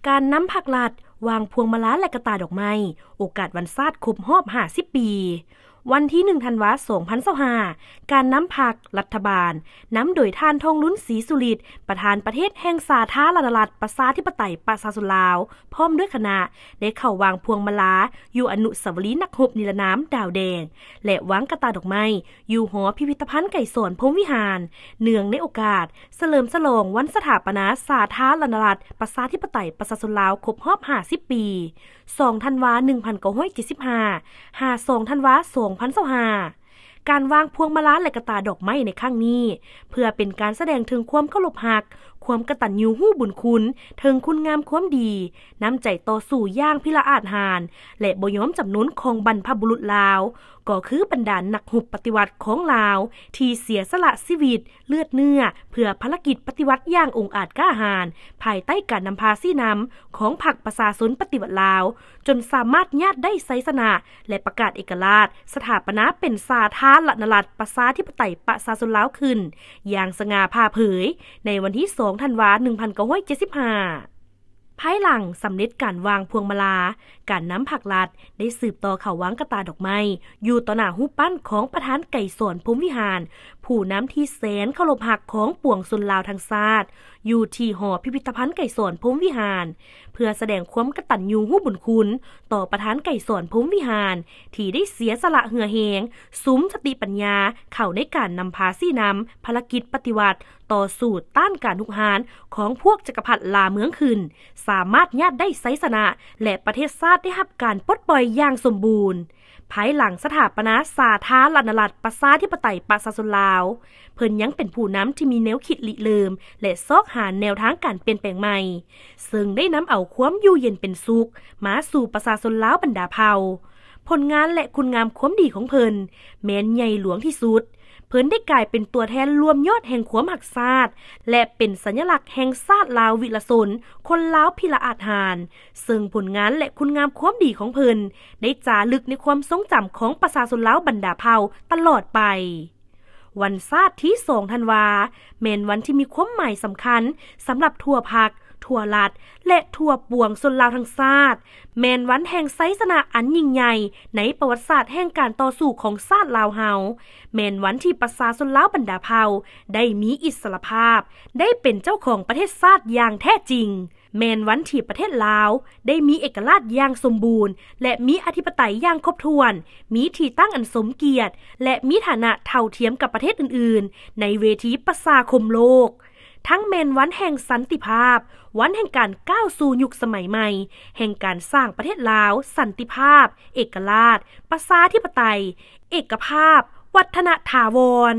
ການນຳພັກລັດ ວາງພວງມາລາ ແລະ ກະຕ່າດອກໄມ້ ໂອກາດວັນຊາດຄົບຮອບຫ້າສິບປີ. ວັນທີໜຶ່ງ ທັນວາ ສອງພັນຊາວຫ້າ ການນຳພັກ, ລັດຖະບານ ນຳໂດຍທ່ານ ທອງລຸນ ສີສຸລິດ ປະທານປະເທດແຫ່ງສາທາລະນະລັດ ປະຊາທິປະໄຕ ປະຊາຊົນລາວ ພ້ອມດ້ວຍຄະນະ ໄດ້ເຂົ້າວາງພວງມາລາ ຢູ່ອະນຸສາວະລີນັກຮົບນິລະນາມດາວແດງ ແລະ ວາງກະຕ່າດອກໄມ້ ຢູ່ຫໍພິພິທະພັນໄກສອນ ພົມວິຫານ ເນື່ອງໃນໂອກາດສະເຫຼີມສະຫຼອງວັນສະຖາປະນາສາທາລະນະລັດ ປະຊາທິປະໄຕ ປະຊາຊົນລາວ ຄົບຮອບຫ້າສິບປີ ສອງທັນວາ ໜຶ່ງພັນເກົ້າຮ້ອຍເຈັດສິບຫ້າ ຫາ ສອງທັນວາ ສອງພັນຊາວຫ້າ. ການວາງພວງມາລາ ແລະ ກະຕ່າດອກໄມ້ໃນຄັ້ງນີ້ ເພື່ອເປັນການສະແດງເຖິງຄວາມເຄົາລົບຮັກ, ຄວາມກະຕັນຍູຮູ້ບຸນຄຸນ, ເຖິງຄຸນງາມຄວາມດີ, ນ້ຳໃຈຕໍ່ສູ້ຢ່າງພິລະອາດຫານ ແລະ ບໍ່ຍອມຈຳນົນຂອງບັນພະບຸລຸດລາວ, ກໍຄືບັນດານັກຮົບປະຕິວັດຂອງລາວ ທີ່ເສຍສະຫຼະຊີວິດ, ເລືອດເນື້ອ ເພື່ອພາລະກິດປະຕິວັດຢ່າງອົງອາດກ້າຫານ ພາຍໃຕ້ການນຳພາຊີ້ນຳຂອງພັກປະຊາຊົນປະຕິວັດລາວ, ຈົນສາມາດຍາດໄດ້ໄຊຊະນະ ແລະ ປະກາດເອກະລາດ, ສະຖາປະນາເປັນສາທາລະນະລັດ ປະຊາທິປະໄຕ ປະຊາຊົນລາວຂຶ້ນ ຢ່າງສະຫງ່າຜ່າເຜີຍ ໃນວັນທີສອງ ທັນວາ ໜຶ່ງພັນເກົ້າຮ້ອຍເຈັດສິບຫ້າ. ພາຍຫຼັງສຳເລັດການວາງພວງມາລາ, ການນຳພັກລັດ ໄດ້ສືບຕໍ່ເຂົ້າວາງກະຕ່າດອກໄມ້ ຢູ່ຕໍ່ໜ້າຮູບປັ້ນຂອງປະທານໄກສອນ ພົມວິຫານ, ຜູ້ນຳທີ່ແສນເຄົາລົບຮັກຂອງປວງຊົນລາວທັງຊາດ, ຢູ່ທີ່ຫໍພິພິທະພັນໄກສອນ ພົມວິຫານ, ເພື່ອສະແດງຄວາມກະຕັນຍູຮູ້ບຸນຄຸນຕໍ່ປະທານໄກສອນ ພົມວິຫານ ທີ່ໄດ້ເສຍສະຫຼະເຫື່ອແຮງ, ສຸມສະຕິປັນຍາເຂົ້າໃນການນຳພາຊີ້ນຳພາລະກິດປະຕິວັດ ຕໍ່ສູ້ຕ້ານການຮຸກຮານຂອງພວກຈັກກະພັດລ່າເມືອງຂຶ້ນ, ສາມາດຍາດໄດ້ໄຊຊະນະ ແລະ ປະເທດຊາດໄດ້ຮັບການປົດປ່ອຍຢ່າງສົມບູນ. ພາຍຫຼັງສະຖາປະນາສາທາລະນະລັດ ປະຊາທິປະໄຕ ປະຊາຊົນລາວ, ເພິ່ນຍັງເປັນຜູ້ນຳທີ່ມີແນວຄິດລິເລີ່ມ ແລະ ຊອກຫາແນວທາງການປ່ຽນແປງໃໝ່, ເຊິ່ງໄດ້ນຳເອົາຄວາມຢູ່ເຢັນເປັນສຸກມາສູ່ປະຊາຊົນລາວບັນດາເຜົ່າ. ຜົນງານ ແລະ ຄຸນງາມຄວາມດີຂອງເພິ່ນ ແມ່ນໃຫຍ່ຫຼວງທີ່ສຸດ. ເພິ່ນໄດ້ກາຍເປັນຕົວແທນລວມຍອດແຫ່ງຄວາມຮັກຊາດ ແລະ ເປັນສັນຍະລັກແຫ່ງຊາດລາວວິລະຊົນ, ຄົນລາວພິລະອາດຫານ, ເຊິ່ງຜົນງານ ແລະ ຄຸນງາມຄວາມດີຂອງເພິ່ນ ໄດ້ຈາລຶກໃນຄວາມຊົງຈຳຂອງປະຊາຊົນລາວບັນດາເຜົ່າຕະຫຼອດໄປ. ວັນຊາດທີສອງ ທັນວາ ແມ່ນວັນທີ່ມີຄວາມໝາຍສຳຄັນສຳລັບທົ່ວພັກ, ທົ່ວລັດ ແລະ ທົ່ວປວງຊົນລາວທັງຊາດ, ແມ່ນວັນແຫ່ງໄຊຊະນະອັນຍິ່ງໃຫຍ່ໃນປະຫວັດສາດແຫ່ງການຕໍ່ສູ້ຂອງຊາດລາວເຮົາ, ແມ່ນວັນທີ່ປະຊາຊົນລາວບັນດາເຜົ່າໄດ້ມີອິດສະຫຼະພາບ, ໄດ້ເປັນເຈົ້າຂອງປະເທດຊາດຢ່າງແທ້ຈິງ, ແມ່ນວັນທີ່ປະເທດລາວໄດ້ມີເອກະລາດຢ່າງສົມບູນ ແລະ ມີອະທິປະໄຕຢ່າງຄົບຖ້ວນ, ມີທີ່ຕັ້ງອັນສົມກຽດ ແລະ ມີຖານະເທົ່າທຽມກັບປະເທດອື່ນໆ ໃນເວທີປະຊາຄົມໂລກ. ທັງແມ່ນວັນແຫ່ງສັນຕິພາບ, ວັນແຫ່ງການກ້າວສູ່ຍຸກສະໄໝໃໝ່, ແຫ່ງການສ້າງປະເທດລາວສັນຕິພາບ, ເອກະລາດ, ປະຊາທິປະໄຕ, ເອກະພາບ, ວັດທະນະຖາວອນ.